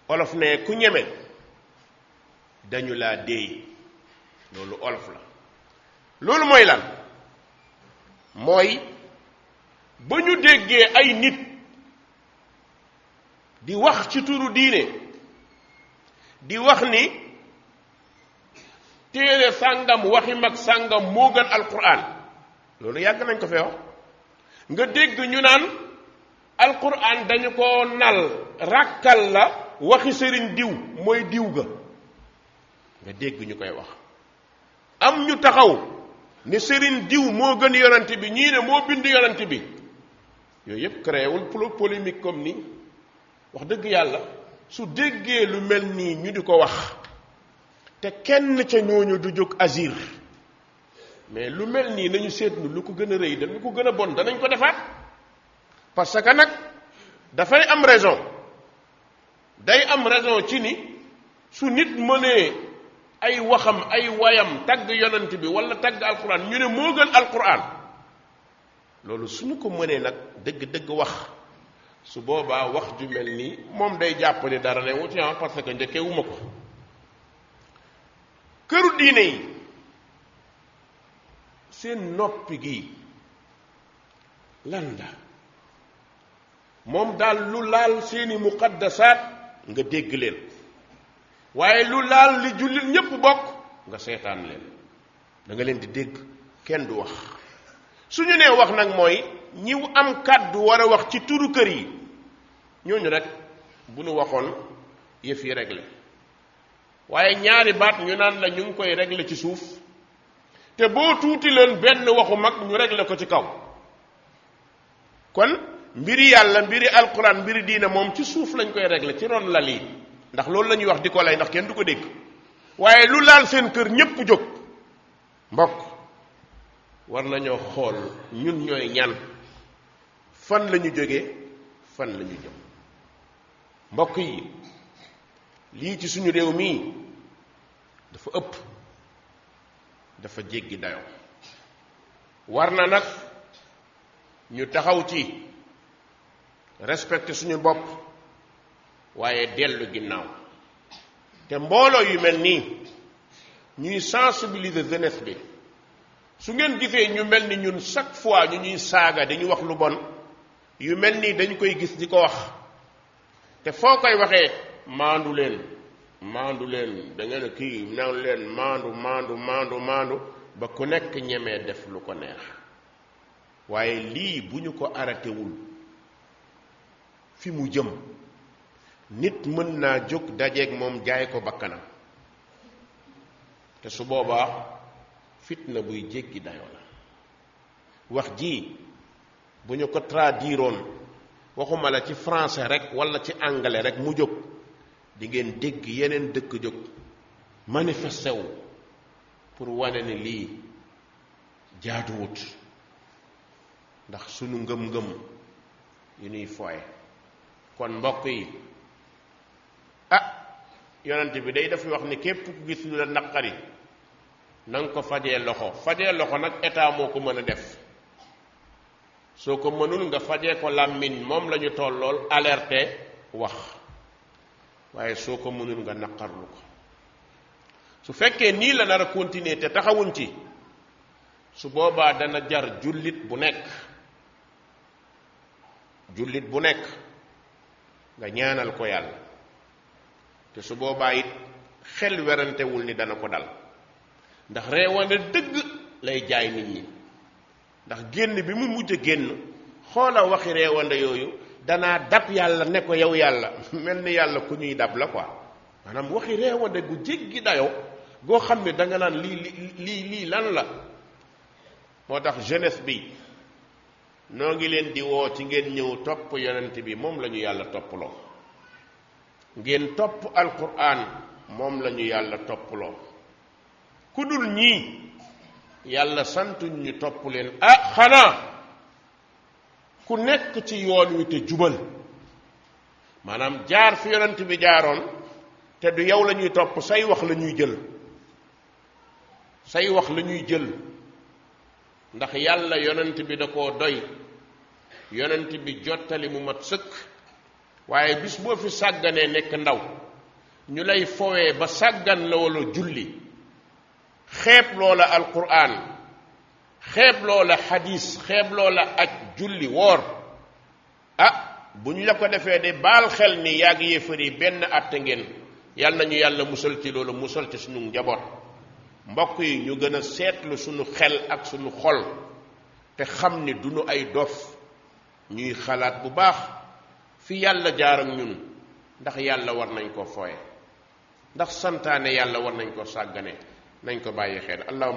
olof ne ku ñeme dañu laa déey loolu olof la. loolu mooy lan mooy ba ñu déggee ay nit di wax ci turu diine di wax ni téere sàngam waxi mag sàngam moo gën alquran loolu yàgg nañ ko fee wax nga dégg ñu naan alquran dañu ko nal ràkkal la waxi sëriñ diw mooy diw ga nga dégg ñu koy wax am ñu taxaw ni sëriñ diw moo gën yonent bi ñii ne moo bind yonent bi yooyu yëpp créewul polémique comme ni wax dëgg yàlla su déggee lu mel nii ñu di ko wax te kenn ca ñooñu du jóg agir mais lu mel nii nañu seetlu lu ko gën a rëy da lu ko gën a bon danañ ko defaat parce que nag dafay am raison day am raison ci ni su nit mënee ay waxam ay wayam tagg yonent bi wala tagg alquran ñu ne moo gën alquran loolu suñu ko mënee nag dëgg-dëgg wax su boobaa wax ju mel nii moom day jàpp ni dara ne wuti parce que njëkkewuma ko. këru diine yi seen noppi gi lan la moom daal lu laal seeni muqaddasaat nga dégg leen waaye lu laal li jullit ñépp bokk nga seetaan leen da nga leen di dégg kenn du wax. suñu nee wax nag mooy ñi am kàddu war a wax ci turu kër yi ñooñu rek bu nu waxoon yëf yi réglé waaye ñaari baat ñu naan la ñu ngi koy réglé ci suuf te boo tuuti leen benn waxu mag ñu réglé ko ci kaw. kon mbiri yàlla mbiri alquran mbiri diina moom ci suuf lañ koy réglé ci ron lal yi ndax loolu la ñuy wax di ko lay ndax kenn du ko dégg waaye lu laal seen kër ñépp jóg mbokk war nañoo xool ñun ñooy ñan fan la ñu jógee fan la ñu jëm. mbokk yi lii ci suñu réew mii dafa ëpp dafa jéggi dayoo war na nag ñu taxaw ci respecté suñu bopp waaye dellu ginnaaw te mbooloo yu mel nii ñuy sensibiliser jeunesse bi su ngeen gisee ñu mel ni ñun chaque fois ñu ñuy saaga dañu wax lu bon yu mel nii dañu koy gis di ko wax te foo koy waxee maandu leen da ngeen kii naan leen maandu ba ku nekk ñemee def lu ko neex waaye lii bu ñu ko arrêté wul fi mu jëm nit mën naa jóg dajeeg moom jaay ko bakkanam te su boobaa fitna buy jéggi dayoo la. wax ji bu ñu ko traduiroon waxuma la ci français rek wala ci anglais rek mu jóg di ngeen dégg yeneen dëkk jóg manifesté wu pour wane ni lii jaaduwut ndax sunu ngëm-ngëm yu ñuy fooye. kon mbokk yi yonent bi day dafa wax ni képp ku gis lu la naqari na nga ko fajee loxo nag état moo ko mën a def soo ko mënul nga fajee ko làmmiñ moom la ñu tollool alerté wax waaye soo ko mënul nga naqarlu ko. su fekkee nii la nar a continuer te taxawuñ ci su boobaa dana jar jullit bu nekk nga ñaanal ko yàlla te su boobaa it xel werantewul ni dana ko dal ndax reewande dëgg lay jaay nit ñi ndax génn bi mu mujj a génn xoola waxi reewande yooyu danaa dab yàlla ne ko yow yàlla mel ni yàlla ku ñuy dab la quoi maanaam waxi reewande gu jéggi dayoo goo xam ne danga naan lii lan la. moo tax jeunesse bi noo ngi leen di woo ci ngeen ñëw topp yonent bi moom la ñu yàlla topploo ngeen topp alquran moom la ñu yàlla topploo ku dul ñii yàlla santuñ ñu topp leen xanaa ku nekk ci yoon wi te jubal maanaam jaar fi yonent bi jaaroon te du yow la ñuy topp say wax la ñuy jël ndax yàlla yonent bi da koo doy yonent bi jottali mu mat sëkk waaye bis boo fi sàgganee nekk ndaw ñu lay fowee ba sàggan la wala julli xeeb loola alquran xeeb loola xadis xeeb loola aj julli woor bu ñu la ko defee de baal xel ni yaa ngi yéefar yi benn àtte ngeen yàlla nañu yàlla musal ci loolu musal ci sunu njaboot mbokk yi ñu gën a seetlu sunu xel ak sunu xol te xam ni duñu ay dof ñuy xalaat bu baax fi yàlla jaar ak ñun ndax yàlla war nañ ko fooye ndax santaane yàlla war nañ ko sàggane nañ ko bàyyi xel allahumma